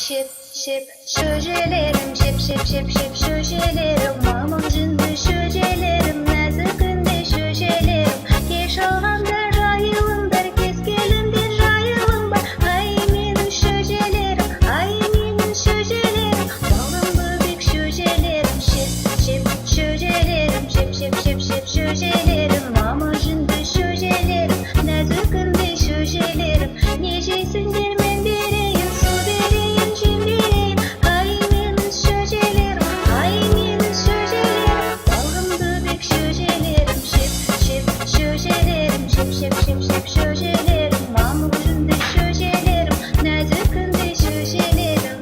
Шеп, шеп, шөжелерім, шеп, шеп, шеп, шеп, шөжелерім, мамық жүнді шөжелерім, нәзік күнде шөжелерім, кеш алғанда жайылыңдар, кез келімде жайылыңдар. Ай, менің шөжелерім, ай, менің шөжелерім, балым бөбек шөжелерім, шеп, шеп, шөжелерім, шеп, шеп, шеп, шеп, шөжелерім, мамық жүнді шөжелерім, нәзік күнде шөжелерім, не жейсіңдер, мен берейін, су берейін, жем берейін. Ай, менің шөжелерім, ай, менің шөжелерім, балғын бөбек шөжелерім, шеп, шеп, шөжелерім, шеп, шеп, шеп, шеп, шөжелерім, мамық жүнді шөжелерім, нәзік күнде шөжелерім.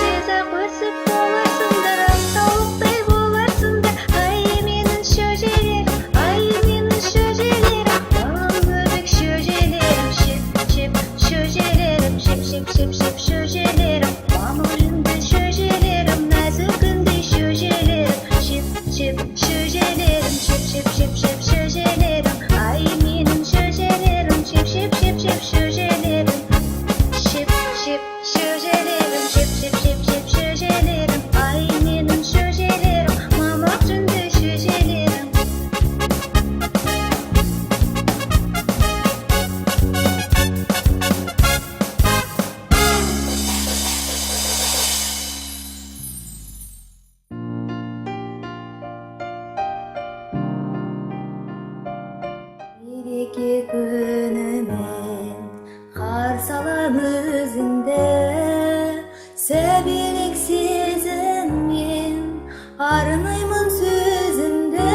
Тез-ақ өсіп боларсыңдар, ақ тауықтай боларсыңдар. Ай, менің шөжелерім, ай, менің шөжелерім, балам бөбек шөжелерім, шеп, шеп, шөжелерім, шеп, шеп, шеп, шеп, шөжелерім, мамық жүнді шөжелерім, нәзік күндей шөжелерім, шеп, шеп, шөжелерім, шеп, шеп, шеп, шеп, шөжелерім, ай, менің шөжелерім, шеп, шеп, шеп, шеп, шөжелерім. Шеп, шеп, шөжелерім, шеп, шеп, шеп, шеп, шөжелерім, ай, менің шөжелерім, мамық жүнді шөжелерім. Мереке күнімен қарсы алам өзіңді, сәбилік сезіммен арнаймын сөзімді.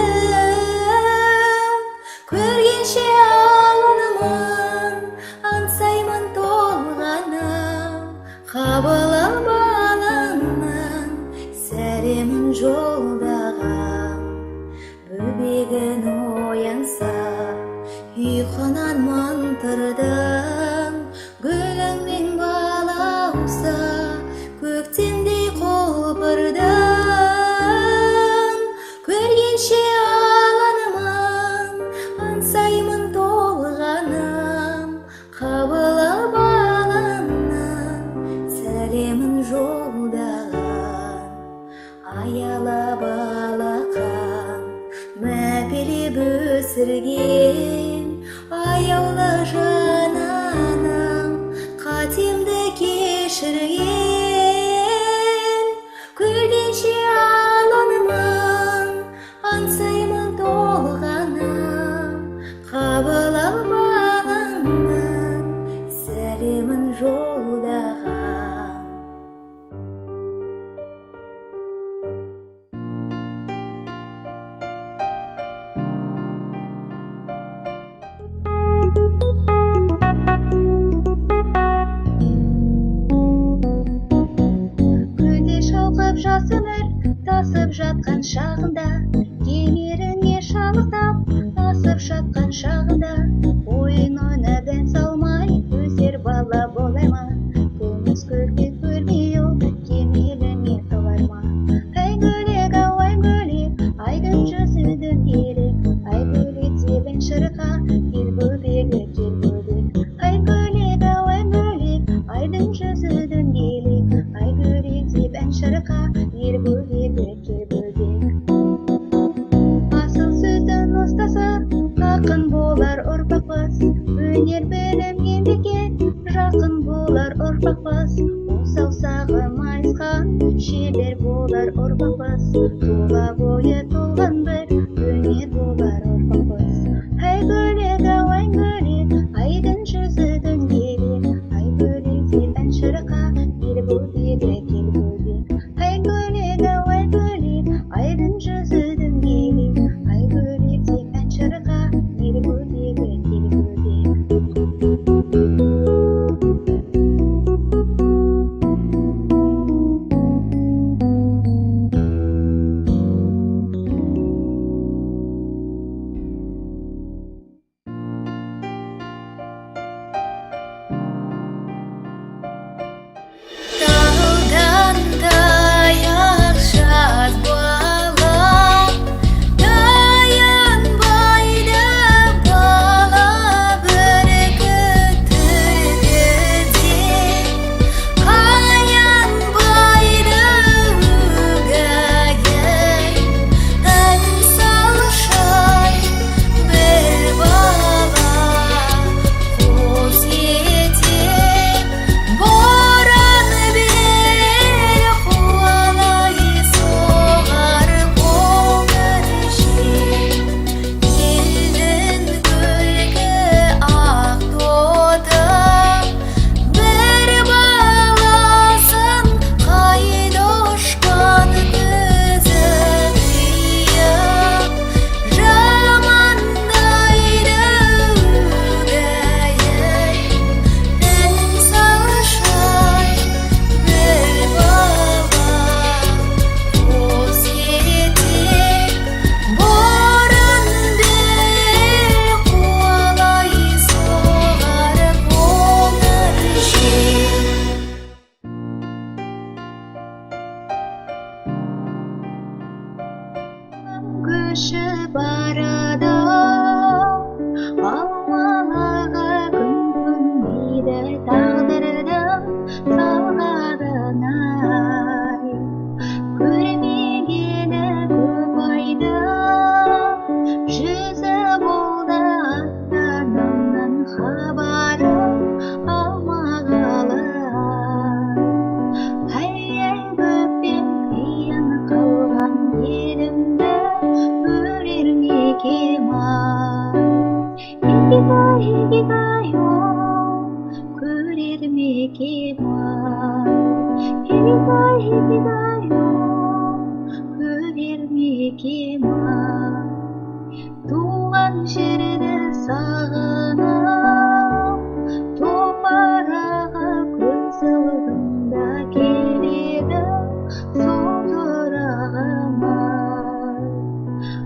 Көргенше алынымын аңсаймын толғанам, қабыл ал балаңның сәлемін жолдаған. Бөбегін оянса, ұйқынан мантырдың, гүліңмен балауса көктемдей құлпырдың. Көргенше аланымын аңсаймын толғанам, қабыл ал балаңның сәлемін жолдаған. Аялап алақан, мәпелеп өсірген аяулы жан анам, қатемді кешірген. Көргенше аланымын аңсаймын толғанам, қабыл ал балаңның сәлемін жолдаған. Көлде шалқып жас өмір тасып жатқан шағында, кемеріне шалықтап асып жатқан шағында, ойын ойнап ән салмай өсер бала болар ма? Күміс көрпе көрмей ол кемеліне толар ма? Әй, гөлек ау, ай, гөлек, айдың жүзі дөңгелек, ай, гөлек деп ән шырқа, кел бөбегі, кел бөбек. Ай, гөлек ау, ай, гөлек, айдың жүзі дөңгелек, ай, гөлек деп ән шырқа, ер бөбегі, кел бөбек. Асыл сөздің ұстасы ақын болар ұрпақпыз, өнер білім еңбекке жақын болар ұрпақпыз, он саусағы майысқан шебер болар ұрпақпыз, тұла бойы толған бір өнер болар ұрпақпыз. Әй, гөлек ау, ай, гөлек, айдың жүзі дөңгелек, ай, гөлек деп ән шырқа, ел бөбегі, кел бөбек. Әй, гөлек ау, ай, гөлек, айдың жүзі дөңгелек, ай, гөлек деп ән шырқа, ел бөбегі, кел бөбек. Егидай, егидай, көрер ме екем ай? Егидай, егидай, көрер ме екем ай? Туған жерді сағынам, топыраға көз алдымда келеді сол тұрағым ай.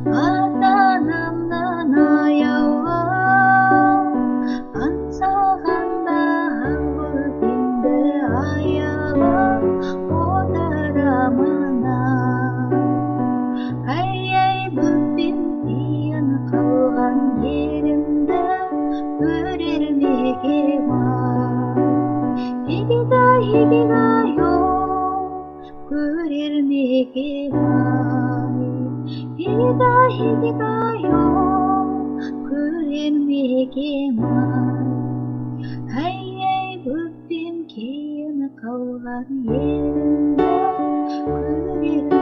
Ата-анамнан аяулым, аңсағанда ақ бөпемді аялап отырамын ай. Ай-ай, бөпем, кейін қалған елімді көрер ме екем ай? Егидай, егидай, көрер ме екем ай? Егидай, егидай, көрер ме екем ай? Ай-ай, бөпем, кейін қалған елімді көрер